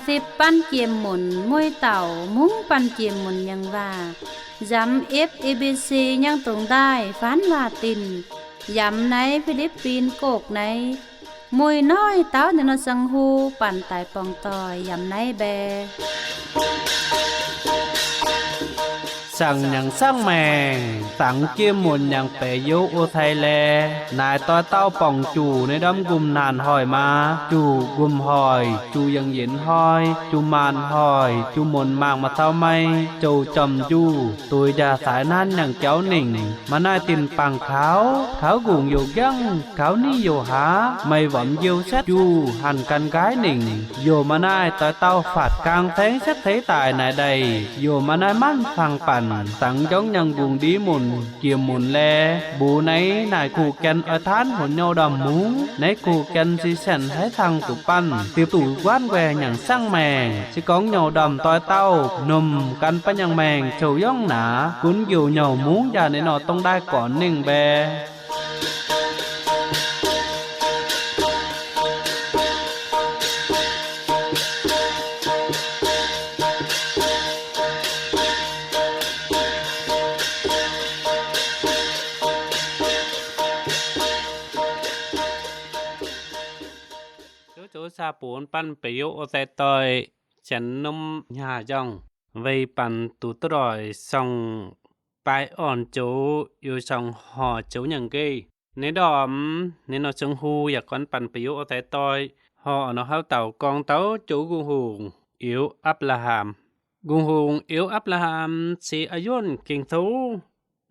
Sipv banh jiex munc mueiz dauh mungv banh jiex munc nyangc waac, yamv F A B C nyangv dungx ndaaih faanv waac dinc, yamv naaiv Fi^lipv^bin Gokv naaiv, mueiz noiv dauh ninh nor seng hu banh daaih borngz doic yamv naaiv mbae. Saangc nyangc saangv maengc, dangx jiex munc nyangc baeqc youz o sai lae, naaic doix dauh borngc juqc ninh ndorm nqumh naanc hoic maa, juqc nqumh hoic, juqc yangh yienx hnoi, juqc maanc hoic, juqc munc mangc maaih cau mei, jouc jorm njuh, duix njaah saaix nanv nyangc jauv ningc. Maaih naaiv dinc bangc kaux, kaux nqungc youc nqangv, kaux niv youc haav, meih womx youh setv njuh hanc gan nqaaiv ningc. Youc maaih naaiv doix dauh faatv gaang saengv setv seix daaih naaic ndaih, youc maaih naaiv manv fangx banc, dangx njorngv nyangc nqungc ndie munc jiex munc lae, mbuox naaiv naaic kuh gaen oix taanv huonc nyouh ndorm mungv, naaiv kuh gaen si saenh haiv cang zuqc banh, diex duqv guanv nquaeh nyangc saangv maengc. Se gorngv nyouc ndorm doix dauh nomc gan banh nyangc maengc cou yorngv naaic, gunv youc nyouc mungv njaah ninh nor dongh ndaaih gornc ningh mbae. Zoux zoux saa-bungx banh baeqc youz o sai doic, sienx norm nyaah njorngh, weic banh duqv duqv doic song baaix orn zoux, youz song horc zoux nyangc nqeih. Ninh ndorm ninh nor seng hu yaac gorngv banh baeqc youz o sai doic, horc nor hauv dauh gorngv taux zoux nqungh hungh Iuv Apc^laa^ham. Nqungh hungh Iuv Apc^laa^ham se a'yuonh Ging-Sou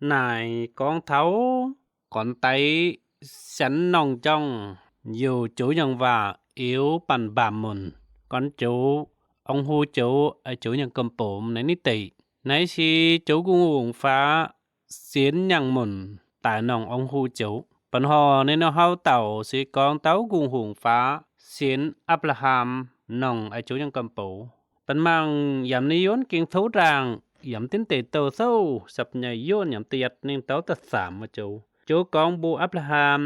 naaic gorngv taux gornx daix sienx norm njorngh youc zoux nyangc waac Iuv banh mbaamh munc, gorngv zoux ong-hu zoux, a'zoux nyangc gomh boux naaiv nitv deic. Naaiv se zoux nqungh hungh faax sienx nyangc munc daaih norm ong-hu zoux. Banh horc ninh nor hauv dauh se gorngv taux nqungh hungh faax sienx Apc^laa^ham norm a'zoux nyangc gomh boux. Banh mangc yaac ninh yuonv Ging-Sou ndaangc yaac mv dinv deix douh souv sapv nyei yuonh yaac mv deix yatc ninh taux da'saamx zoux. Zoux gorngv mbuo Apc^laa^ham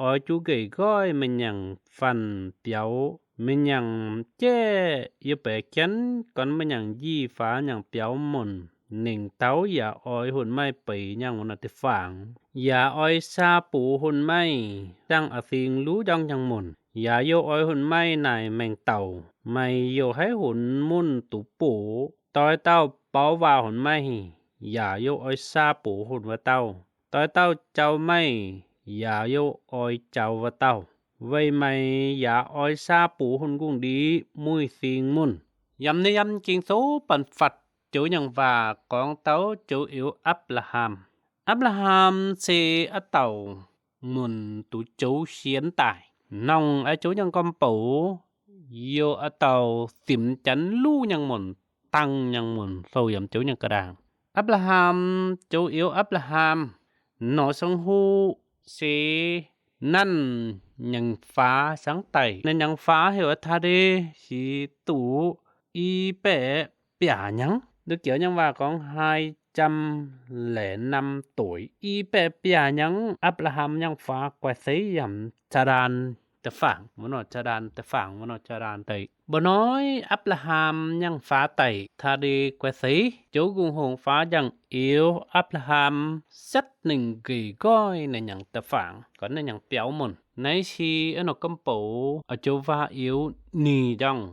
oix juv nqeih nqoiv mingh nyangc fanh biaux, mingh nyangc jaiv yiem baeqc jienv gornx mingh nyangc njic faax nyangc biaux munc, ningc taux yaac oix hun maiv beic nyangc wuov nor deic-bung, yaac oix saa-bungx hun maiv ziangh a'fing luv njorngh nyangc munc, yaac youh oix hun maiv naaic maengc dauh, meih youh haiv hun munv duqv buoqc. Doix dauh baux waac hun maiv, yaac youh oix saa-bungx hun wuov dauh. Doix dauh jaux maiv, yaac youh oix jaux wuov dauh. Weic meih yaac oix saa-bungx hun nqungh ndiev mueiz sing munv. Yaac ninh yiem Ging-Sou banh fatv joux nyangc waac gorngv taux joux Iuv Apc^laa^ham. Apc^laa^ham se a'dauh munc duqv joux sienx daaih. Nongc a'joux nyangc gorn-bouc, youh a'dauh simx janx luv nyangc munc, dangh nyangc munc hlo yiem joux nyangc ga'ndaangc. Apc^laa^ham, joux Iuv Apc^laa^ham, norqc song huv se nanv nyangc faaz cangv daic. Ninh nyangc faaz heuc Taa^nde, sic duqv i baeqv biaac nyangc. Nduqc jiex nyangc waac gorngv hai jam laeqc nam doic. I baeqv biaac nyangc Apc^laa^ham nyangc faaz guaix seix yiem Jaa^ndaan da'faanh wuov nor, Jaa^ndaan da'faanh wuov nor, Jaa^ndaan deic. Mbuo hnoi Apc^laa^ham nyangc faaz daic, Taa^nde guaix seix, joux nqungh hungh faaz njang Iuv Apc^laa^ham setv ninh nqeih nqoiv ninh nyangc da'faanh, gorngv ninh nyangc biaux munc. Naaiv si a'norqc gorn-bouc joux waac-youz ninh njang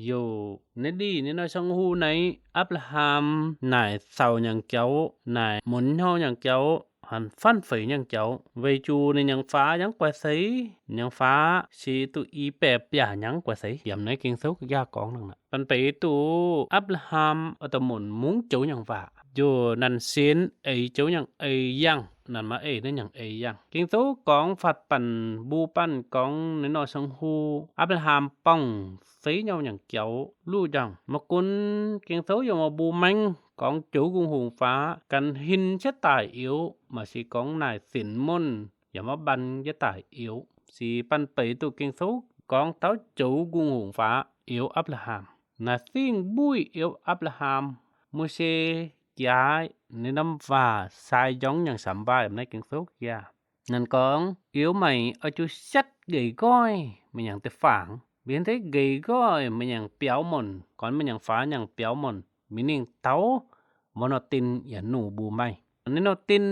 youh naaiv ndih ninh nor song huv naaiv Apc^laa^ham naaic caux nyangc jaux, naaic munx hnyouv nyangc jaux, hanc faanv feix nyangc jaux, weic zuqc ninh nyangc faaz nyangc guaix seix, nyangc faaz sic duqv i baeqv biaac nyangc guaix seix. Yiem naaiv Ging-Sou ga'jaa gorngv nangv aqv. Banh beix duqv Apc^laa^ham oix daaih munc mungv joux nyangc waac, njoh nanc sienx eix joux nyangc eix yangh, nanc maaih eix naaiv nyangc eix yangh. Ging-Sou gorngv fatv banh mbuo banh gorngv ninh nor song huv Apc^laa^ham borngv seix nyouh nyangc jaux luv njang. Maiv gunv Ging-Sou yaac mbuo maengx gorngv joux nqungh hungh faaz gan hin jienv daaih Iuv, maaih sic gorngv naaic sinx munv yaac maiv baan jienv daaih Iuv. Sic banh beix duqv Ging-Sou gorngv taux joux nqungh hungh faaz Iuv Apc^laa^ham. Naaic singv mbuiv Iuv Apc^laa^ham, Mose jaaix ninh norm waac sai njorngv nyangc samx waac yiem naaiv Ging-Sou ga'jaa. Ninh gorngv, Iuv meih oix zuqc setv nqeih nqoiv mingh nyangc da'faanh. mbenc deix nqeic nqoiv meih nyanc biaux munc, gorngv meih nyanc faaux nyanc biaux munc, mingh ninh taux wuov nor din yietc nuc mbuo maiv. Ninh nor din,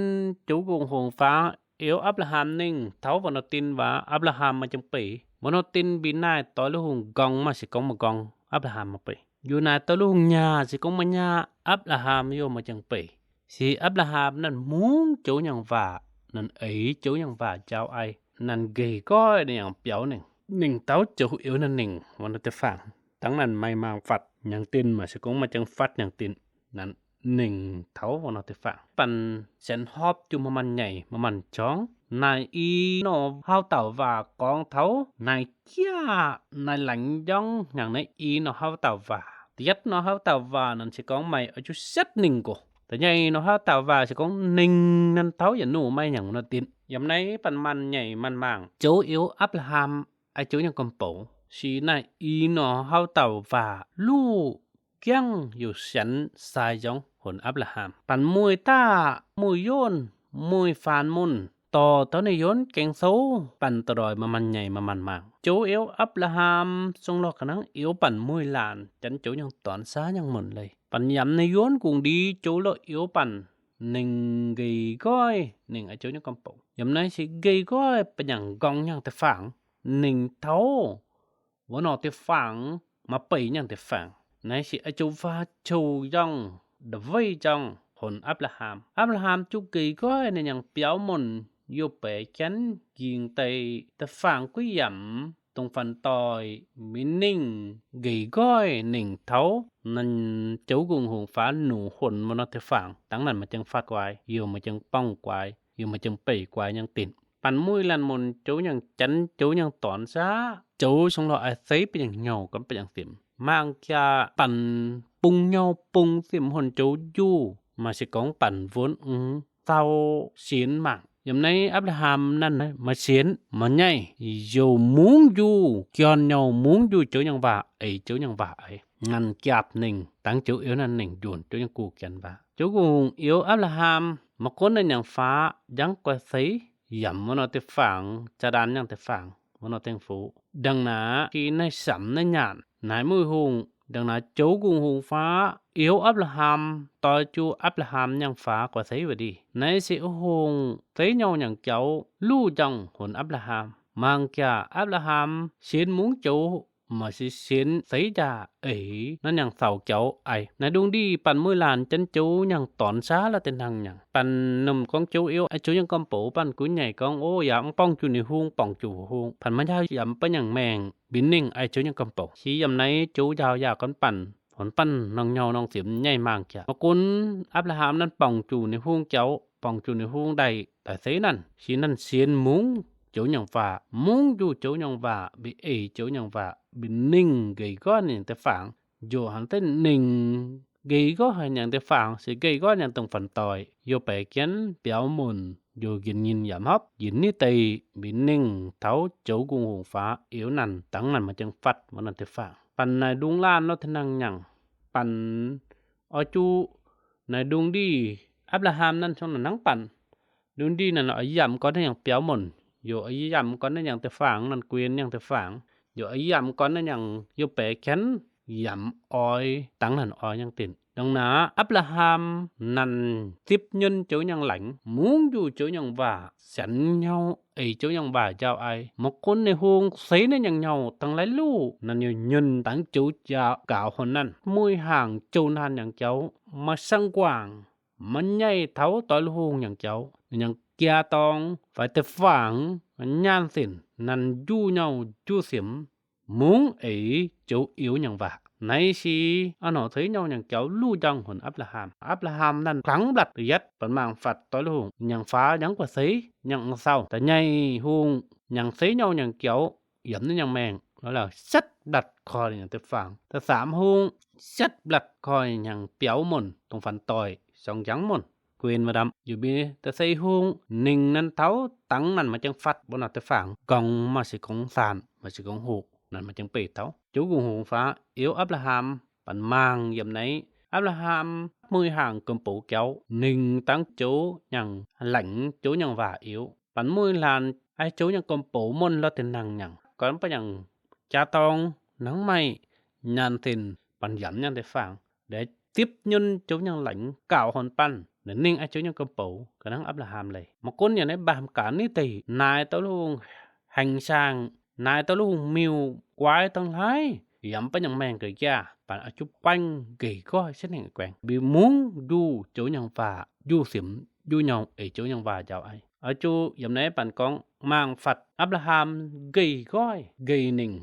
Ziouv Ngongh Hungh Faaux iuv Apc^laa^ham ninh taux wuov nor din waac, Apc^laa^ham maaih jangx-beic. Wuov nor din mbi naaiv doix lu hungh nqorngv maaih se gorngv maaih nqorngv, Apc^laa^ham maaih beic. Yie naaic doix lu hungh nyaah se gorngv maaih nyaah, Apc^laa^ham yaac maaih jangx-beic. Se Apc^laa^ham naaiv mungv Ziouv nyei waac, naaiv eix Ziouv nyei waac njaaux ai, naaiv nqeic nqoiv ninh yaac biaux ningc. Ninh taux Ziouv iuv naaiv ningc wuov nor deix faangx. Dangv naaiv maaih maanh fatv nyangc din, maaih se gorngv maaih jangx fatv nyangc din. Naaiv ninh taux wuov nor deix faangx, banh sienx hopv jiu maaih maanh nyeic maaih maanh jorngv. Naaiv i nor hauv dauh waac gorngv taux naaiv jaav naaiv laengz njorngv nyangc naaiv i nor hauv dauh waac. Da'yietv nor hauv dauh waac naaiv se gorngv maaih oix zuqc setv ningh gorx. Da'nyeic nor hauv dauh waac se gorngv ninh naaiv taux yietc nuc maiv nyangc wuov nor din. Yiem naaiv banh maanh nyeic maanh maanh, Ziouv iuv Apc^laa^ham, Aa, Ziouv nyei gorn-bouc. Se naaiv i nor hauv dauh waac luv jangv youc sienx sai njorngv honx Apc^laa^ham. Banh mueiz daaih, mueiz yonv, mueiz faanx munc, dorh taux ninh yonv gaeng sou, banh doic maaih maanh nyeic maaih maanh maanh. Ziouv iuv Apc^laa^ham zungv lorh ga'naaiv iuv banh mueiz laanh janx Ziouv nyei dorn saav nyei munc leiz. Banh yamc ninh yonv gungx ndie, Ziouv lorh iuv banh ninh nqeic nqoiv ninh, Aa, Ziouv nyei gorn-bouc. Yiem naaiv se nqeic nqoiv banh nyangc nqorngv nyangc deix faangx. Ninh taux wuov nor deix faangx, maaih beic nyangc deix faangx. Naaiv se Aa, Ziouv faaux qiu njorngh, nda'weiv njorngh honx Apc^laa^ham. Apc^laa^ham jiu nqeic nqoiv ninh nyangc biaux munc, youh baeqc jienv nqingx deix da'faanh guiv yamc dongh faanx doic, mingh ninh nqeic nqoiv ninh taux naaiv Ziouv Ngongh Hungh Faaux nuqc honx wuov nor deix faangx. Dangv naaic maaih jangx fatv guaix, youh maaih jangx borngv guaix, youh maaih jangx beic guaix nyangc dinc. Banh mueiz laanh munc Ziouv nyangc janx, Ziouv nyangc dorn saav, Ziouv zungv lorh a'seix banh nyangc hnyouv gorn banh nyangc simx. Mangc jaax banh bungx hnyouv bungx simx honx Ziouv njuov, maaih se gorngv banh wuonv mv sau sienx mangc. Yiem naaiv Apc^laa^ham naaiv maaih sienx maaih nyaiv, youh mungv njuov, jorn hnyouv mungv njuov Ziouv nyei waac, eix Ziouv nyei waac eix. Nganh jaapc ningh dangv Ziouv iuv naaiv ningc njunh Ziouv nyei guh janx waac. Ziouv Ngongh Hungh iuv Apc^laa^ham, maiv gunv ninh nyangc faaux njangv guaix seix, yamc wuov nor deix faangx, Jaa^ndaan nyangc deix faangx, wuov nor dengh fuqv. Ndangh naaiv i naaiv samx naaiv nyaanh naaiv mueiz hungh, ndangh naaiv Ziouv Ngongh Hungh Faaux iuv Apc^laa^ham, doix jiu Apc^laa^ham nyangc faaux guaix seix wuov ndiev. Naaiv se hungh seix nyouh nyangc jaux luv njorngh honx Apc^laa^ham. Mangc jaax Apc^laa^ham sienx mungv Ziouv, maaih se sienx seix jaax eix naaiv nyangc caux jaux aiv. Naaiv ndongc ndiev banh mueiz laanh janx Ziouv nyangc dorn saav lorh deix hnangv nyangc. Banh ninh gorngv Ziouv iuv, Aa, Ziouv nyei gorn-bouc, banh gunv nyeic gorngv, O, yaac mv borngz jiu ninh hungh, borngz jiu wuov hungh. Banh maiv njaaux yaac mv baac nyangc maengh, mbienx ninh, Aa, Ziouv nyei gorn-bouc. Se yiem naaiv Ziouv njaaux yaac gorn banh, honx banh norm hnyouv norm simx nyaiv mangc jaax. Maiv gunv Apc^laa^ham naaiv borngz jiu ninh hungh jaux, borngz jiu ninh hungh daaih, daaih seix naaiv, se naaiv sienx mungv Ziouv nyei waac, mungv njuov Ziouv nyei waac, mbi eix Ziouv nyei waac, mbi ninh nqeic nqoiv ninh nyei deix faangx, njoh han zengv ninh nqeic nqoiv haic nyei deix faangx, se nqeic nqoiv nyei dongh faanx doic, youh baeqc jienv biaux munc, njoh njiec nyinh yaac hopv, njiec nitv deix, mbi ninh taux Ziouv Ngongh Hungh Faaux iuv naaiv, dangv naaiv maaih jangx fatv wuov naaiv deix faangx. Banh naaic ndungh laanh nor tengx hnangv nyangc, banh oix juqv naaic ndungh ndiev Apc^laa^ham naaiv cong naaic hnangv banh. Ndungh ndiev naaic oix yamc gorn naaiv nyangc biaux munc, yaac oix yamc gorn naaiv nyangc deix faangx, naaiv guin nyangc deix faangx, yaac oix yamc gorn naaiv nyangc youh baeqc jienv yamc oix dangv naaic oix nyangc dinc. Dongh naaic Apc^laa^ham naaic zipv nyuonh Ziouv nyei laengz, mungv njuh Ziouv nyei waac, sienx hnyouv eix Ziouv nyei waac njaaux ai. Maiv gunv ninh hungh seix naaiv nyangc hnyouv dangh laiv luh, naaic nyuonh dangv Ziouv njaaux gaux hon naaiv. Mueiz hangc jouh naanh nyangc jaux, maaih sang-nquangc, maiv nyaiv taux doix lu hungh nyangc jaux, ninh nyangc jaa dorngx fai da'faanh nyaanh zinc, naaic njuh nyouh njuh simx, mungv eix Ziouv iuv nyei waac. Naaiv se a'hnoi seix nyouh nyangc jaux luh njang hon Apc^laa^ham. Apc^laa^ham naaic kangx mblatc da'yietv baan mangc fatv doix lu hungh, nyangc faaux nyangc guaix seix nyangc sau. Da'nyeic hungh nyangc seix nyouh nyangc jaux, yiem naaiv nyangc maengh, la'setv mblatc koi nyangc deix faangx. Da'saamx hungh setv mblatc koi nyangc biaux munc, dongh faanx doic, sorng njangv munc, guin maaih ndamv. Yaac mbi da'seix hungh ninh naaic taux dangv naaic maaih jangx fatv wuov naaic deix faangx, gorngv maaih se gorngv saanh, maaih se gorngv hoqc, naaic maaih jangx beih taux. Ziouv Ngongh Hungh Faaux iuv Apc^laa^ham, baan mangc yiem naaiv Apc^laa^ham mueiz hangc gorn-bouc jaux, ninh dangv Ziouv nyangc laengz Ziouv nyei waac iuv. Baan mueiz laanh ai Ziouv nyei gorn-bouc munc lorh deix hnangv nyangc, gorngv mv baac nyangc jaa-dorng hnangv maaih nyaanh zinh banh yamc nyei deix faang, deix zipv nyunv joux nyangh laengz gauh horn banh, ninh a'joux nyei gomh boux ga'hnangv Apc^laa^ham leih. Maiv gunv yiem naaiv mbaamh gaax nitv deic naaic dauh lungh hengx saang, naaic dauh lungh miuc guaix dangh hlaiv, yaac mv baac nyangh maengh ga'jaav, banh oix zuqc guaengv nqeic nqoih setv hengx guaengv, mbic mungv njuh joux nyangh waac, njuh simx njuh nyouh eix joux nyangh waac njaaux aiv. Oix zuqc yiem naaiv banh gorngv mangc fatv Apc^laa^ham nqeic nqoih, nqeic ningc,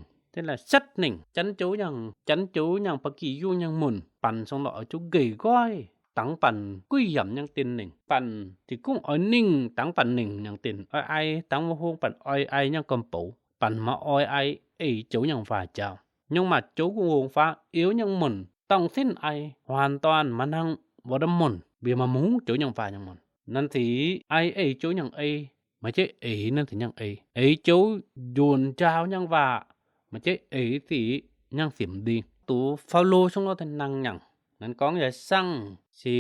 setv ningc, janx joux nyangh, janx joux nyangh ba'gi yungh nyangh munc, banh song lorh oix zuqc nqeic nqoih dangx banh guiv yamc nyangh dinc ningc. Banh ziouc gorngv oix ningh dangx banh ningc nyangh dinc, oix ai dangx wuov hung banh oix ai nyangh gomh boux, banh maiv oix ai eix joux nyangh waac njaaux. Nyungc maac joux gu'nguaaz faaux, iux nyangh munc, dongh sinv ai, hoàn toàn maiv hnangv wuov ndamv munc, mbic maaih mungv joux nyangh waac nyangh munc. Nanv zic ai eix joux nyangh ei, maaih jeiv eix nanv zic nyangh ei. Eix joux njuonx njaaux nyangh waac, maaih jeiv eix zic nyangh simx ndin. Duqv Faalo song lorh daaih nangh nyangc, nanv gorngv yaac sangh se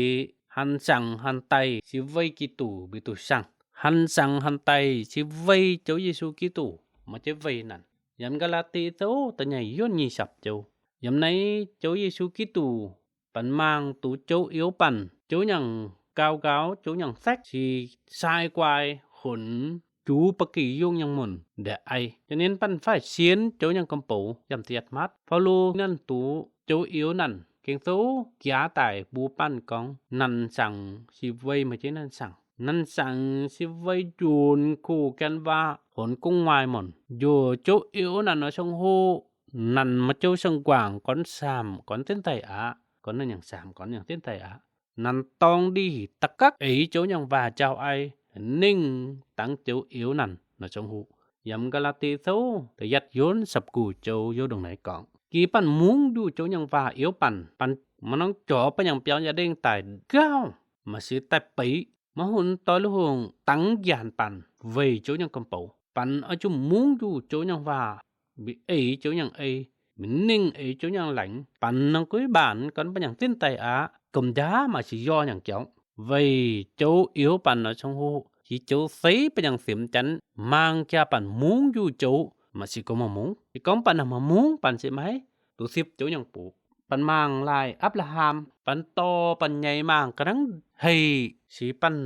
han sangx han daic se weih Giduc mbic duqv sangh. Han sangx han daic se weih Ziouv Yesu Giduc, maaih jeiv weih nanc. Yiem Gaa^laa^die Sou da'nyeic yiotv nyic sapc joux, yiem naaiv Ziouv Yesu Giduc banh mangc duqv joux iux banh, joux nyangh gauh gaux, joux nyangh saekv, se sai guai hunx juv ba'gi yungh nyangh munc ndaeqc ai. Yaac ninh banh faix sienx joux nyangh gomh boux yiem da'yietv matv. Faalo nanv duqv joux iux nanc, Ging-Sou jaax daic mbuo banh gorngv nanc sangx se weih maaih jeiv nanc sangx. Nanc sangx se weih njuonx kuh gan waac hunx gong waaic munc. Njuov joux iux nanc oix cong hoqc, nanc maaih joux cong-guangc gornv saamc gornv jienv daaih aqv, gornv nyangh saamc gornv nyangh jienv daaih aqv. Nanc dorng ndih da'gakv eix joux nyangh waac njaaux ai, ningh dangx joux iux nanc nor cong hoqc. Yiem Gaa^laa^die Sou da'yietv yiotv sapc gu'jouv youv ndongc naaiv gorngv, gih banh mungv njuh joux nyangh waac iux banh, banh maiv norm jorx banh nyangh biaux yaac ndengh daaih gauh, maaih se daaih beic, maiv hunx doix lu hungh dangx njaanc banh weic joux nyangh gomh boux. Banh oix zuqc mungv njuh joux nyangh waac, mbic eix joux nyangh ei, mbic ningh eix joux nyangh laengz. Banh norm guiv mbaanc gornv banh nyangh jienv daaih aqv, gomh njaav maaih se yorh nyangc jauv. Weic joux iux banh nor cong hoqc, se joux seix banh nyangh simx janx mangc jaa banh mungv njuh joux, maaih se gorngv maaih mungv. Se gorngv banh naaic maaih mungv banh se maiv duqv sipv joux nyangh buoz. Banh mangc laaih Apc^laa^ham, banh dorh banh nyei mangc ga'hnangv hec, se banh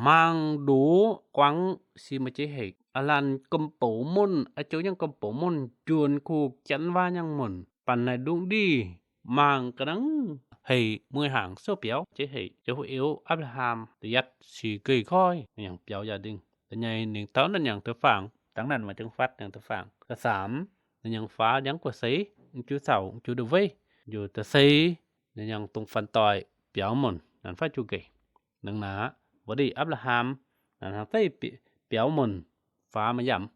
mangc ndoqv guangc se maaih jeiv hec. Aav laanh gomh boux munc, a'joux nyangh gomh boux munc, njuonx kuh janx waac nyangh munc, banh naaic ndungv ndih mangc ga'hnangv hec mueiz hangc souv biaux jeiv hec. Joux iux Apc^laa^ham da'yietv se nqeic nqoih, ninh yangh biaux yaac ndengh. Da'nyeic ninh taux nanc nyangc da'faanh, dangv nanc maaih jangx fatv nyangc da'faanh. Da'faam ninh yangh faaux njangv gu'seix, m'jiex caux m'jiex ndau-weiv. Njuov da'seix ninh yangh dongh faanx doic biaux munc, nanc faix juv nqeic. Nangv naaic wuov ndih Apc^laa^ham naaic hnangv zeiv biaux munc, faaux maaih yamc,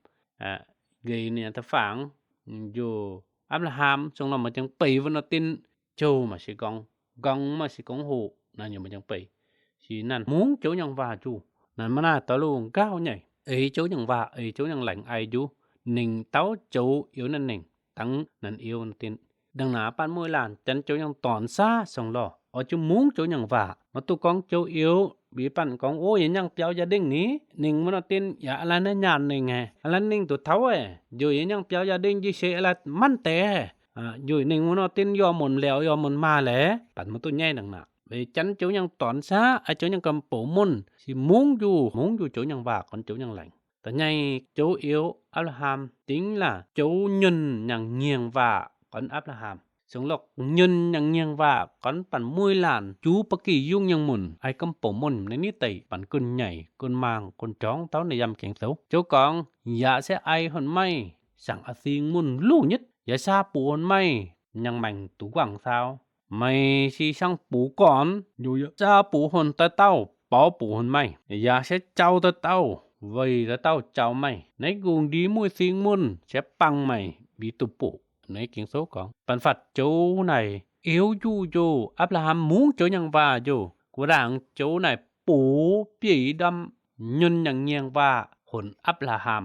nqeic ninh da'faanh. Njuov Apc^laa^ham zungv nor maaih jangx beic wuov nor dinv, jouh maaih se gorngv, gorngv maaih se gorngv hoqc, naaiv nyungc maaih jangx beic. Se nanc mungv joux nyangh waac njuh. Naaiv maaih naaiv doix lungh gauh nyei, eix joux nyangh waac, eix joux nyangh laengz ai njuv. Ninh dauh joux iux nanc ningc dangx nanc iux nor dinv. Dangh naaic banh mueiz laanh janx joux nyangh dornc saav song lorh oix zuqc mungv joux nyangh waac. Maiv duqv gorngv joux iux mbic banh gorngv, o, yie nyangh biaux yaac ndengh ni, ninh wuov nor dinv yaac a'laih naaiv nyaanh ningh, a'laih ninh duqv taux, njuov yie nyangh biaux yaac ndengh njiec seix a'laih manv deix, njuov ninh wuov nor dinv yorh munc liaauc, yorh munc maah laeh. Banh maiv duqv nyaiv dangh naaic. Weic janx joux nyangh dornc saav, a'joux nyangh ganh bouc munc, se mungv njuh, mungv njuh joux nyangh waac gornv joux nyangh laengz. Da'nyeic joux iux Apc^laa^ham dingx laah, joux nyunh nyangh nyiengh waac gornv Apc^laa^ham. Song lorh nyunh nyangh nyiengh waac gornv banh mueiz laanh juv ba'gi yungh nyangh munc, ai ganh bouc munc naaiv nitv deic, banh gunh nyeic, gunh maangh, gunh jangx taux naaiv yiem Ging-Sou. Joux gorngv, yaac se ai hon maiv saangc a'sing munc luh nyitv, yaac saa bux hon maiv nyangh maengc duqv guangc saau. Meih se sang bux gornv, njuov yaac saa bux hon daaih dauh, baaux bux hon maiv, yaac se jauh daaih dauh, weic daaih dauh jauh meih. Naaiv nqungc ndie mueiz sing munc se bangh meih mbic duqv bux. Naaiv Ging-Sou gorngv, banh fatv joux naaic iux njuh njoh, Apc^laa^ham mungv joux nyangh waac njoh, wuov ndaangc joux naaic bux bieiv ndamv nyunh nyangh nyiengh waac honc Apc^laa^ham.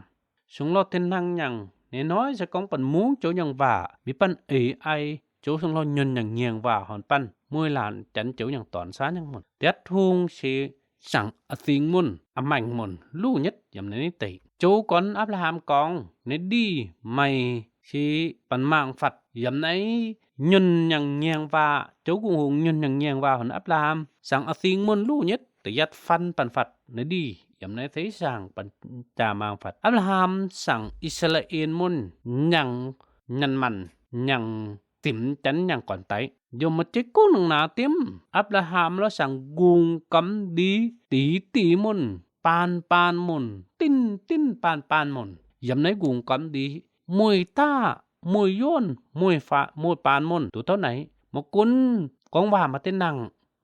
Song lorh tin-hnyangx nyangh, ninh hnoi se gorngv banh mungv joux nyangh waac, mbic banh eix ai joux song lorh nyunh nyangh nyiengh waac horn banh mueiz laanh janx joux nyangh dornc saav nyangh munc. Diev hung se saangc a'sing munc, a'maengc munc luh nyitv yiem naaiv nitv deic. Joux gornv Apc^laa^ham gorngv, naaiv ndih meih se banc maangh fatv yiem naaiv nyunh nyangh nyieng waac, Ziouv Gungh Hungh nyunh nyangh nyieng waac hon Apc^laa^ham, saangc a'sing muonh luh nyetv da'yietv faan banc fatv naaiv ndih, yiem naaiv se saangc banc jaa maangh fatv. Apc^laa^ham saangc I^saa^laa^en muonh nyangh nyanc maanc, nyangh simx janx nyangh gornx daic. Yiem maaih jeiv gungv nangh naaiv dimv, Apc^laa^ham lorz saangc kungx gamv ndie, dic dic muonh, baan baan muonh, dinv dinv baan baan muonh. Yiem naaiv kungx gamv ndie, mueiz daaih, mueiz yuonh, mueiz baan muonh, duqv taux naaiv. Maiv gunv gorngv waac maaih deix nangh,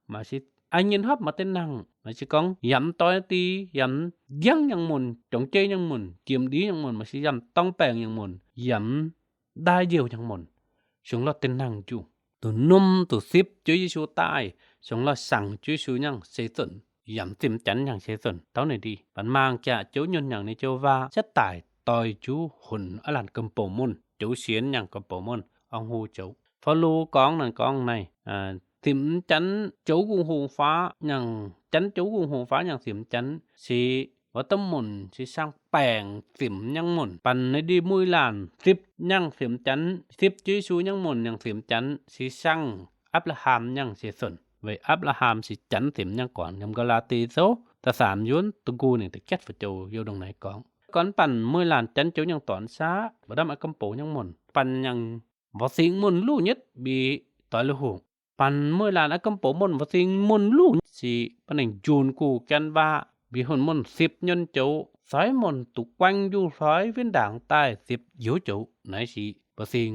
maaih se ai nyei hopv maaih deix nangh, maaih se gorngv yamv doix die, yamv njangv nyangh muonh, juangc jei nyangh muonh, jiem ndie nyangh muonh, maaih se yamv dorng baengc nyangh muonh, yamv ndaai njiouh nyangh muonh, sung lorz deix nangh juh, duqv numh duqv sipv Ziouv Yesu daaih, sung lorz saangc Ziouv Yesu nyangh se zunh, yamv simx janx nyangh se zunh. Taux naaiv ndih banc maangh jaax Ziouv nyunh nyangh ninh joux waac setv daaih doix juv hunc aav laanh gomh bouc muonh, joux sienx nyangh gomh bouc muonh, ong-hungh joux. Faalo gorngv naaiv gorngv naaiv, simx janx Ziouv Gungh Hungh faav nyangh, janx Ziouv Gungh Hungh faav nyangh simx janx se wuov domh munc se saangc baengc simx nyangh muonh. Banc naaiv ndih mueiz laanh sipv nyangh simx janx, sipv Ziouv Yesu nyangh muonh nyangh simx janx se saangc Apc^laa^ham nyangh se zunh, weic Apc^laa^ham se janx simx nyangh gornx. Yiem Gaa^laa^die Sou da'saamx yuonv da'nqox ningc da'jatv fu'jueiv youh ndongc naaiv gorngv, gorngv banc mueiz laanh janx Ziouv nyangh dorngx saav, wuov domh aav gomh bouc nyangh muonh, banc nyangh mba'sing muonh luh nyetv mbi doix lui-houx. Banc mueiz laanh aav gomh bouc muonh mba'sing muonh luh nyetv se ba'nengc njunc guh gaen waac mbi hunc muonh sipv nyunh joux, soix muonh duqv guaeng njuh hloi win ndaangc daaih sipv youz joux. Naaiv se mba'sing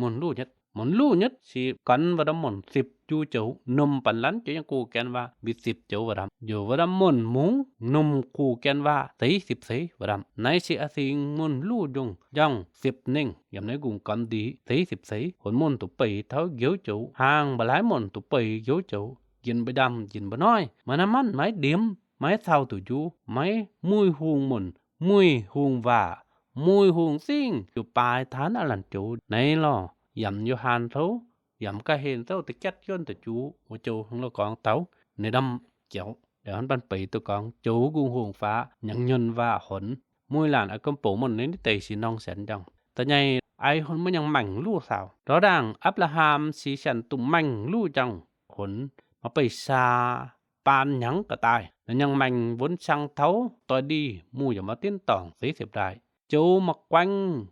muonh luh nyetv. Muonh luh nyetv se gorngv wuov domh munc sipv njuh joux, numh banc lanv joux nyangh guh gaen waac mbi sipv joux wuov domh, youz wuov domh munc mungv numh guh gaen waac seix sipv seix wuov domh. Naaiv se a'sing muonh luh njongh njangh sipv nengh yiem naaiv kungx gormx ndie seix sipv seix, hunc muonh duqv beic taux youz joux, hnaangx mba'laaix muonh duqv beic youz joux, njien mba'njamh njien mba'noiv, maaih naaiv manv maiv ndimv, maiv cau duqv njuv, maiv muiz hungh muonh, muiz hungh waac, muiz hungh singv, ziouc baaix taanv aav laanh joux. Naaiv lorh yaac Yo^han Sou, yaac Ga'hlen Sou da'jatv yuonv da'juov wuov joux hnangv lorh gorngv taux naaiv ndamv jauv, hnangv banh beic duqv gorngv joux Kungx-Hungh faav nyangx nyunh waac honx mueiz laanh a'gomh bouc muonh naaiv deix se norm sienx njang. Da'nyeic, ai honx mbuo nyangx maengc luh saaux. Ndortv ndaangc Apc^laa^ham si sienx duqv maengc luh njang, honx maaih beic saa baan hnyangx ga'daaih. Ninh nyangx maengc wuonv cang taux doix-ndih, mungh yaac maaih dinv dorngc seix siepv-ndaaih. Joux maiv guaengv,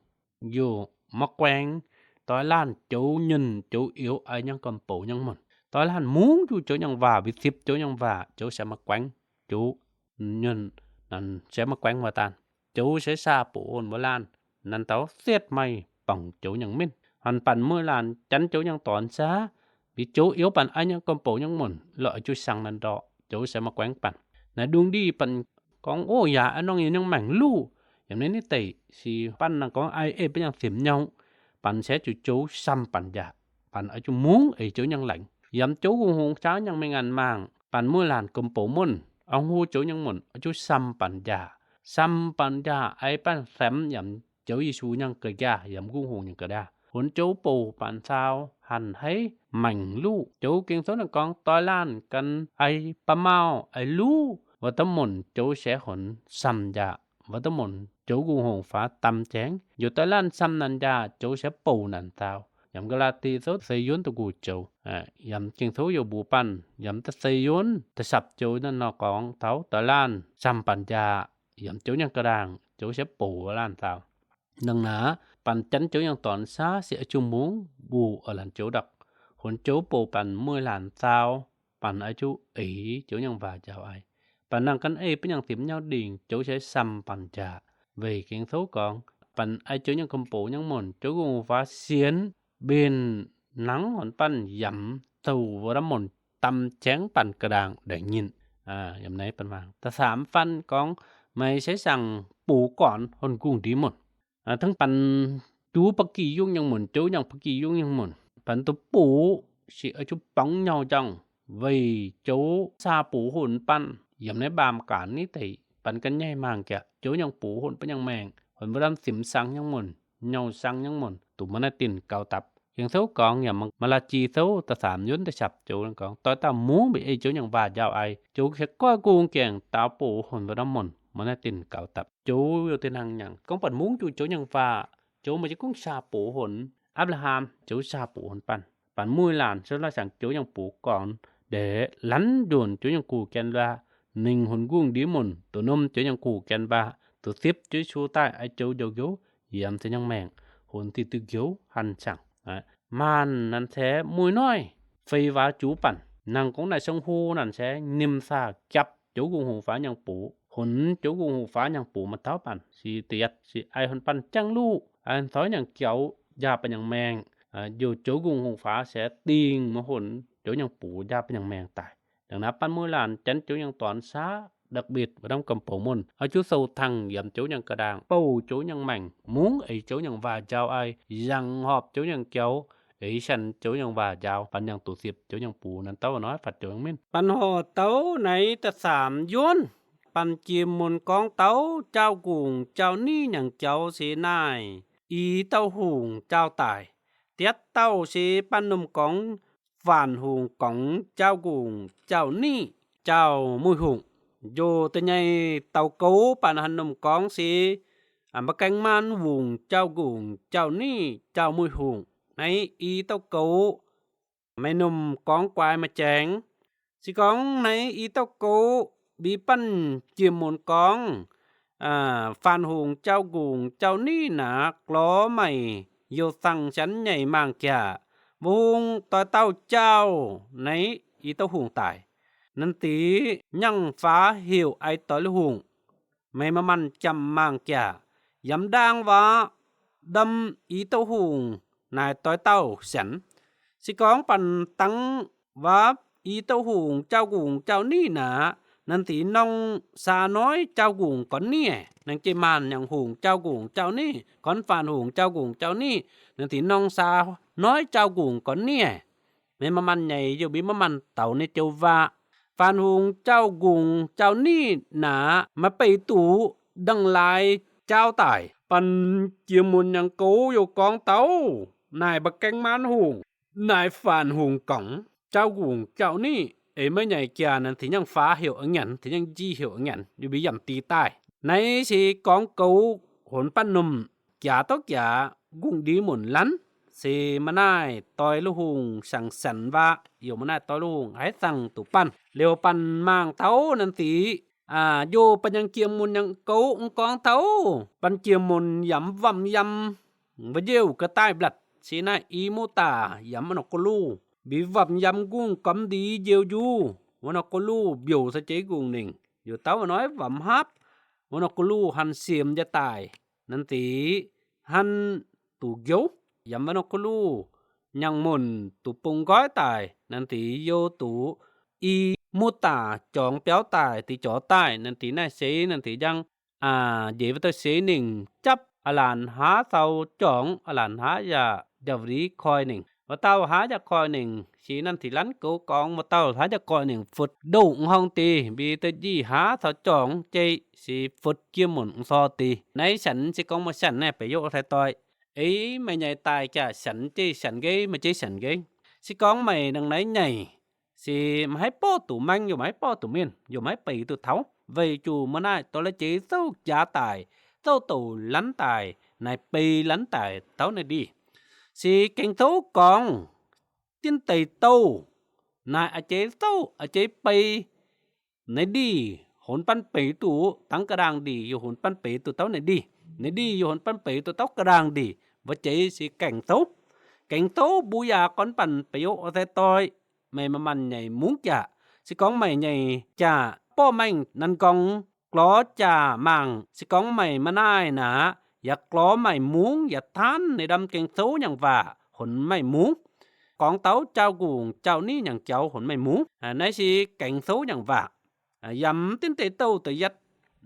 youz maiv guaengv, doix laanh joux nyunh joux youz ai nyangx gomh bouc nyangx muonh. Doix laanh mungv juqv joux nyangx waac, mbi sipv joux nyangx waac, joux se maiv guaengv, joux nyunh se maiv guaengv waac daan. Joux se saa boc honx mbuo laanh, nanv taux sietv meih bangc joux nyangx minv. Hanc banh mueiz laanh janx joux nyangx dorngx saav, mbi joux youz banh ai nyangx gomh bouc nyangx muonh, lorqc, juqv siang nanv ndorqc, joux se maiv guaengv banh. Naaiv ndungh ndih banh gorngv, ov, yaac a'norngh yie nyangx maengc luh. Yaac naaiv deix se banh naaiv gorngv ai ei bun nyangx simx nyouh, banh se zuqc joux samh banh njaah, banh oix zuqc mungv eix joux nyangx laengz. Yaac joux Kungx-Hungh caux nyangx mingh a'maah, banh mueiz laanh gomh bouc muonh, ong-hungh joux nyangx muonh, oix zuqc samh banh njaah. Samh banh njaah ai banh semx yaac joux Yesu nyangx ga'njaah yaac Kungx-Hungh nyangx ga'njaah. Honx joux bouc banh saau hanc haiv maengc luh. Joux Ging-Sou naaiv gorngv doix laanh gan ai ba'maauh ai luv, wuov domh munc joux se honx samh njaah, wuov domh munc joux Kungx-Hungh faav dam jaengv. Youz doix laanh samh naanc njaah, joux se bouc naanc saau. Yaac Gaa^laa^die Sou se yuonv duqv nqox joux, yaac Ging-Sou youh mbuox banh yaac da'seix yuonv da'sapv joux naaiv nor gorngv taux doix laanh samh banh njaah, yaac joux nyangx ga'ndaangc, joux se bouc laanh saau. Dangh naaiv banh janx joux nyangx dorngx saav se oix zuqc mungv mbuoqc a'laanh joux ndorqc. Honx joux bouc banh mueiz laanh saau, banh oix zuqc eix joux nyangx waac njaaux ai. Banh nangh gan ei bun nyangx simx nyouh ndingc, joux se samh banh njaah. Weic Ging-Sou gorngv, banh ai joux nyangx gomh bouc nyangx muonh, joux Kungx-Hungh faav sienx mbenc nangv horn banh yamc douh wuov domh munc dam jaengv banh ga'ndaangc ndaangc nyinh. Yaac naaiv banh maah, da'saamv fanh gorngv, meih se saangc bouc gornx honx kungx-ndiev muonh. Tengx banh juv ba'gi yungv nyangx muonh, joux nyangx ba'gi yungv nyangx muonh, banh duqv bouc se oix zuqc borngz nyouh njang. Weic joux saa bouc honx banh yiem naaiv mbaam gaanv naaiv deix, banh ga'nyeic mangc gaax, joux nyangx bouc honx banh nyangx maengc, honx mbuo lamh simx sang nyangx muonh, nyouh sang nyangx muonh, duqv maaih naaiv dinc gaux dapc. Ging-Sou gorngv yaac Maa^laa^ki Sou da'saamx yuonv da'sapv joux gorngv, doix dauh mungv mbuo ei joux nyangx waac njaaux ai, joux se goiv kungx gaengh daaux bouc honx mbuo norm muonh, maaih naaiv dinc gaux dapc. Joux youh deix nangh nyangc gorngv banh mungv juqv joux nyangx waac, Joux maaih jienv gunv saah-box honx. Apc^laa^ham ziouc saah-box honx banh. Banh muiz laanh se la'siangx joux nyangh bux gorngv ndeic lanv njonc joux nyangh gux janx waac, ninh honx nqungh ndiev munc duqv norm joux nyangh gux janx waac, duqv siepv jienv Yesu daaih, a'joux njoux njoux, yiem se nyangh maengc, honx dih duqv njoux hanc cangc. Maanh naaic se muiz noic, fei waac juv banh. Nangh gorngv naaic song hu naaic se nimc saah japv joux nqungh hoqc faaux nyangh bux, honx joux nqungh hoqc faaux nyangh bux maaih tauv banh. Se da'yietv se ai honx banh jangv luqv, ai honx zoux nyangh jaux njaah banh nyangh maengh, njoux joux nqungh hoqc faaux se dingh maiv honx joux nyangh bux njaah banh nyangh maengh daaih. Dangh naaiv banh muiz laanh janx joux nyangh dorn saav, đặc biệt wuov norm gomh bouc munc, oix zuqc sou tangh yiem joux nyangh ga'ndaangc, bouh joux nyangh maengc, mungv eix joux nyangh waac njaaux, ai yangh horpc joux nyangh jaux, eix shan joux nyangh waac njaaux, banh nyangh duqv siepv joux nyangh bux. Naaiv dauh noic fatv joux nyangh minv. Banh horc dauh naaiv da'saamx yuonv, banh jiex munc gorngv dauh jaauv nqungh jaauv niv nyangc jaux se naaiv, i dauh hungh jaauv daic. Da'yietv dauh se banh norm gorngv faanc hungh gorngv jaauv nqungh jaauv niv jaauv muiz hungh. Njoh da'nyeic dauh gouv banh haaix norm gorngv se mba'gaeng maan hungh jaauv nqungh jaauv niv jaauv muiz hungh. Naaiv i dauh gouv maaih norm gorngv guaix maaih jaengx. Se gorngv naaiv i dauh gouv mbi banh jiex munc gorngv faanc hungh jaauv nqungh jaauv niv naaic lorz maaih youh zangh sianx nyeic maangh jaax, mbuo hungh doix dauh jaauv naaiv i dauh hungh daic, naaiv deix nyangh faaux heuc ai doix la'hungh. Meih maaih maanh jamh maangh jaax, yaac mv ndaang waac ndam i dauh hungh naaic doix dauh sianx. Se gorngv banh dangv waac i dauh hungh jaauv nqungh jaauv niv naaic, naaiv deix norng saa noiv jaauv nqungh gorn niev. Naaiv jiex maanh nyangc hungh jaauv nqungh jaauv niv, gorn faanc hungh jaauv nqungh jaauv niv, naaiv deix norng saa noiv jaauv nqungh gorn niev. Meih maaih maanh nyeic yie mbuo maiv maanh doux nyei joux waac. Faanc hungh jaauv nqungh jaauv niv naaic maaih beic duqv ndangh laaix jaauv daic. Banh jiex munc nyangc gouv youh gorngv dauh naaic mba'gaeng maan hungh, naaic faanc hungh gorngv jaauv nqungh jaauv niv. Eix maiv nyaic jaax naaiv deix nyangv faaux heuc a'nyanc, deix nyangv njiec heuc a'nyanc, yie mbuo yaac mv dix daaih. Naaiv se gorngv gouv honx banh norm jaax douv jaax nqungh ndiev munc lanv, se maaih naaiv doix la'hungh siang-sianx waac, youh maaih naaiv doix la'hungh haiz zangh duqv banh. Liuz banh maangh taux naaiv deix njoh banh nyangc jiex munc nyangc gouv mv gorngv taux banh jiex munc yaac mv wamh yam mbuo njiouv ga'daaih mblatc, se naaiv i muoz-doic yaac mv nor ga'luv mbi wamh yam nqungh gormx ndiev njiouv njuov, wuov nor ga'luv mbiouc sa jeiv nqungh ningc, youh dauh wuov noiv wamh hapv, wuov nor ga'luv hanc siemx njiec daaih, naaiv deix hanc duqv njoux, yaac mv nor ga'luv nyangc munc duqv bung nqoiv daaih, naaiv deix youh duqv i muoz-doic jorngx biauv daaih, deix jorx daaih, naaiv deix naaiv seix naaiv deix njang njiec wuov dauh seix ningc japv a'laanc haav caux jorngx, a'laanc haav yaac njau-ndiev koi ningc, wuov dauh haav yaac koi ningc, se naaiv deix lanv gouv gorngv wuov dauh haav yaac koi ningc futv ndoh m'horngh deix, mbi da'njiec haav caux jorngx jeiv se futv jiex munc m'sor deix. Naaiv sianx se gorngv maaih sianx naaiv ba'yoqv sai doix. Eix meih nyaic daaih jaax sianx jeiv sianx nqeiv, maaih jeiv sianx nqeiv. Se gorngv meih ndongc naaiv nyaic se maiv haih borqv duqv maengh, yaac maiv haih borqv duqv mienh, yaac maiv haih beix duqv taux, weic zuqc maaih naaiv doix la'jeiv zouv jaax daic, zouv douc lanv daic, naaic beix lanv daic taux naaiv ndih. Se gaeng zouv gorngv, dien deix douh naaic a'jeiv zouv a'jeiv beix, naaiv ndih honx banv beix duqv dangv ga'ndaangh ndih, yaac honx banv beix duqv taux naaiv ndih, naaiv ndih yaac honx banv beix duqv taux ga'ndaangh ndih. Mbuo jeiv se gaeng zouv. Gaeng zouv mbuo yaac gorngv banc beix yoqv sai doix. Meih maaih maanh nyeic mungv jaax. Se gorngv meih nyeic jaax borqv maengh nanv-nqorng, glorx jaax mangc, se gorngv meih maaih naaiv naaic, yaac glorx maaih mungv, yaac tanv ninh ndam gaeng zouv nyangc waac honx maaih mungv. Gorngv taux jaauv nqungh jaauv niv nyangc jaux honx maaih mungv. Naaiv se gaeng zouv nyangc waac. Yaac mv dien deix douh da'yietv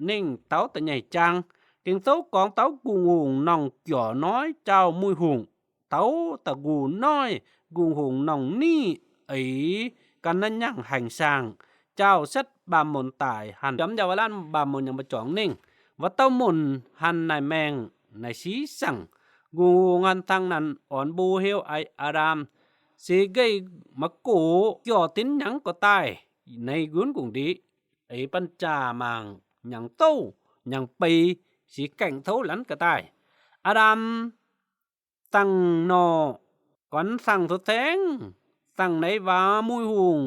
ningh taux da'nyeic jaang. Gaeng zouv gorngv taux nqungh hungh norm jorx noiv jaauv muic hungh, taux da'nqungh noiv nqungh hungh norm niv eix gan naaiv nyangh haengh saangh, jaauv setv baamh munc daic, hanc biomv njaaux lanv baamh munc nyangc mbu'zorngx ningh. Wuov dauh munc hanc naaic maengh naaic siqv saangh. Nqungh hungh hanc cangx naaic orn mbuo heuc Aa^ndam, se nqeih maiv gox, jorx dinv nyangx ga'daaih, naaiv gunv nqungh ndiev, eix banv jaax mangc nyangx zouv nyangx beix, se gaeng zouv lanv ga'daaih. Aa^ndam Dangh norqc, gorn sangh sou saengv, dangh naaiv waac muic hungh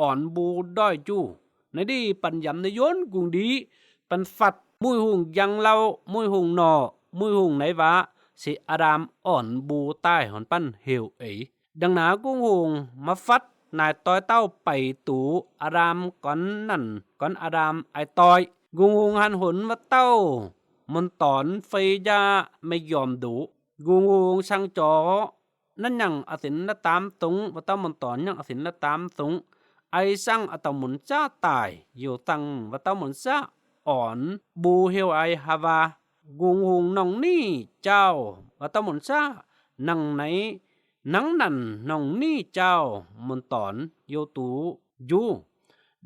ornx mbuo ndoih juv. Naaiv ndih banh yamc naaiv yuonv nqungh ndiqv, banh fatv muic hungh njang lauh, muic hungh norqc, muic hungh naaiv waac, se Aa^ndam ornx mbuo daaih horn banh heuc eix. Ndangh naaiv Gung Hungh maiv fatv naaic doix dauh baic duqv Aa^ndam gorn nanc gorn Aa^ndam aix doix. Gung Hungh hanc hunx wuov dauh mun dornx fei njaa meih njormx ndoqc. Gung Hungh cang jorx nanv nyangh a'sinx la'damv dungx, wuov dauh mun dornx nyangh a'sinx la'damv dungx, aix sangh a'dauh mun saqv daic, youc dangh wuov dauh mun saqv ornx mbuo heuc aix Haawaa. Gung Hungh nongh nyic jaauh wuov dauh mun saqv nangh naaiv nangv nanc nongh nyic jaauh mun dornx youc duqv njuv.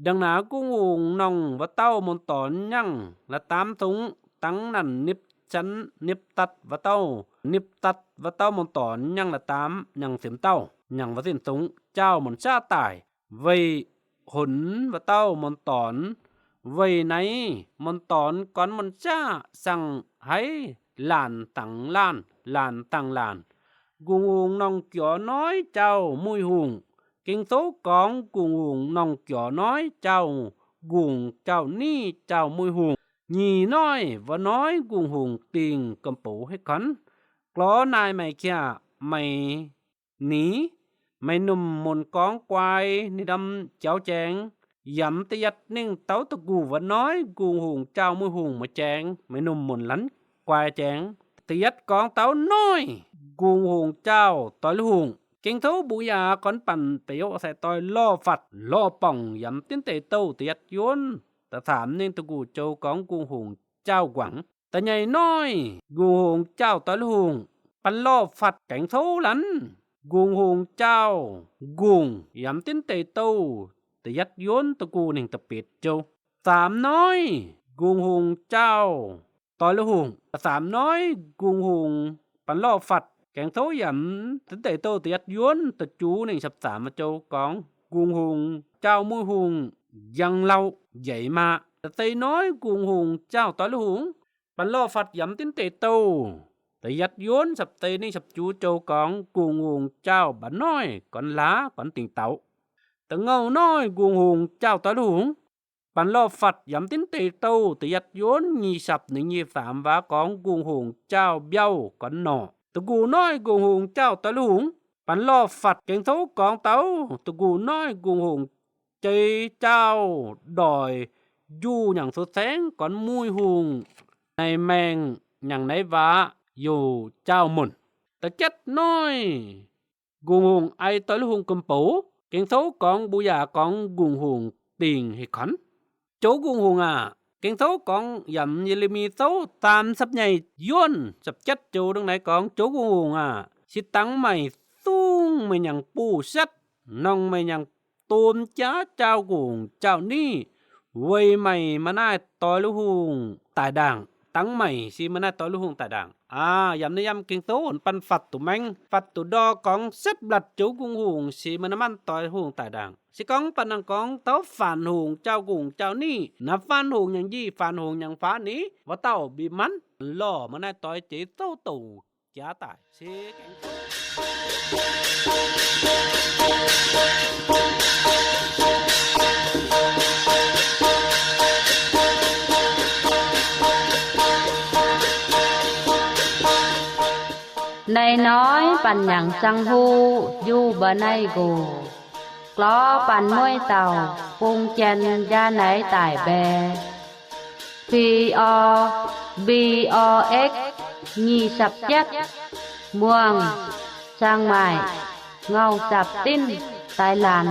Ndangh naaiv Gung Hungh nongh wuov dauh mun dornx nyangh la'damv dungx, dangv nanc nipv canv nipv datv wuov dauh, nipv datv wuov dauh mun dornx nyangh la'damv nyangh ziemx dauh nyangh wuov zinh dungx jaauh mun saqv daic, weic hunx wuov dauh mun dornx. Weic naaiv mun dornx gorn mun saqv sangh haiv laanh dangx laanh, laanh dangh laanh. Gung Hungh nongh jorx noiv jaauh muic hungh. Ging-Sou gorngv Gung Hungh nongh jorx noiv jaauh nqungh, jaauh nyic jaauh muic hungh. Nyic noiv wuov noiv Gung Hungh dingh gomh boux hec kornv, Glorv naaic maengc qiex, meih ni, meih numh mun gorngv guai ninh ndam jauv jaeng. Yamv da'yietv ningh dauh da'guh wuov noiv Gung Hungh jaauh muic hungh maaih jaeng, meih numh mun lanv guai jaeng. Da'yietv gorngv dauh noiv Gung Hungh jaauh doix lui hungh. Ging-Sou mbuo yaac gorn banh beic youv sai doix lorh fatv lorh borngc yamv dinv deic douh da'yietv yuonv da'saamx ningh da'guh joux gorngv Gung Hungh jaauh guangc. Da'nyeic noiv Gung Hungh jaauh doix lui hungh, banh lorh fatv gaengh souv lanv. Gung Hungh jaauh nqungh yamv dinv deic douh da'yietv yuonv da'guh ningh da'betc joux. Saamx noiv Gung Hungh jaauh doix lui hungh. Saamx noiv Gung Hungh banh lorh fatv gaengh souv yamv dinv deic douh da'yietv yuonv da'juv ningh siepv-zaamx joux gorngv Gung Hungh jaauh muic hungh njang lauh njaix maah. Da'seix noiv Gung Hungh jaauh doix lui hungh, banh lorh fatv yamv dinv deic douh da'yietv yuonv siepv-deix ningh siepv-juv joux gorngv Gung Hungh jaauh mba'noi gorn laav gorn dingc daux. Da'ngouh noiv Gung Hungh jaauh doix lui hungh, banh lorh fatv yamv dinv deic douh da'yietv yuonv nyic siepv ningh nyic siepv-zaamx waac gorngv Gung Hungh jaauh mbiauh gorn norqc. Da'nqox noiv Gung Hungh jaauh doix lui hungh, banh lorh fatv gaengh souv gorngv dauh da'nqox noiv Gung Hungh jei jaauh ndoic njuh nyangc sou saengv gorn muic hungh naaic maengh nyangc naaiv waac youc jaauh munc. Da'cietv noiv Gung Hungh aix doix lui hungh gomh boux. Ging-Sou gorngv mbuo yaac gorngv Gung Hungh dingc hec kornv. Joux Gung Hungh aac, Ging-Sou gorngv yamc Ye^le^mi Sou daam ziepc nyeic yuonv ziepc jietv joux dongh naaiv gorngv, Joux Gung Hungh aac, se dangx maic sung meih nyangc buoz-setv, nongc meih nyangc domh jaav jaauv nqungc jaauv nyic, weic meih maaih naaiv doix lui hungh daic ndaangc. Dangx maic se maaih naaiv doix lui hungh daic ndaangc aac. Yamc naaiv yiem Ging-Sou banh fatv duqv maengx fatv duqv ndorh gorngv setv mlatc Joux Gung Hungh se maaih naaiv manv doix lui hungh daic ndaangc. Se gorngv banh nangh gorngv taux faanx hungh jaauv nqungc jaauv nyic, naaiv faanx hungh nyangc njiec, faanx hungh nyangc faav ni, wuov dauh mbi manv lorh maaih naaiv doix jeiv zouv douc jaav daic se Naaiv noiv banh nyangc sang huv njuh mba'naaiv nqox, glorv banh mueiz dauh bung jien njaa naaiv daic mbae. P O, P O X nyic sapc jietv, Muangh, Chiang Mai, ngau sapc dinv, Thailand.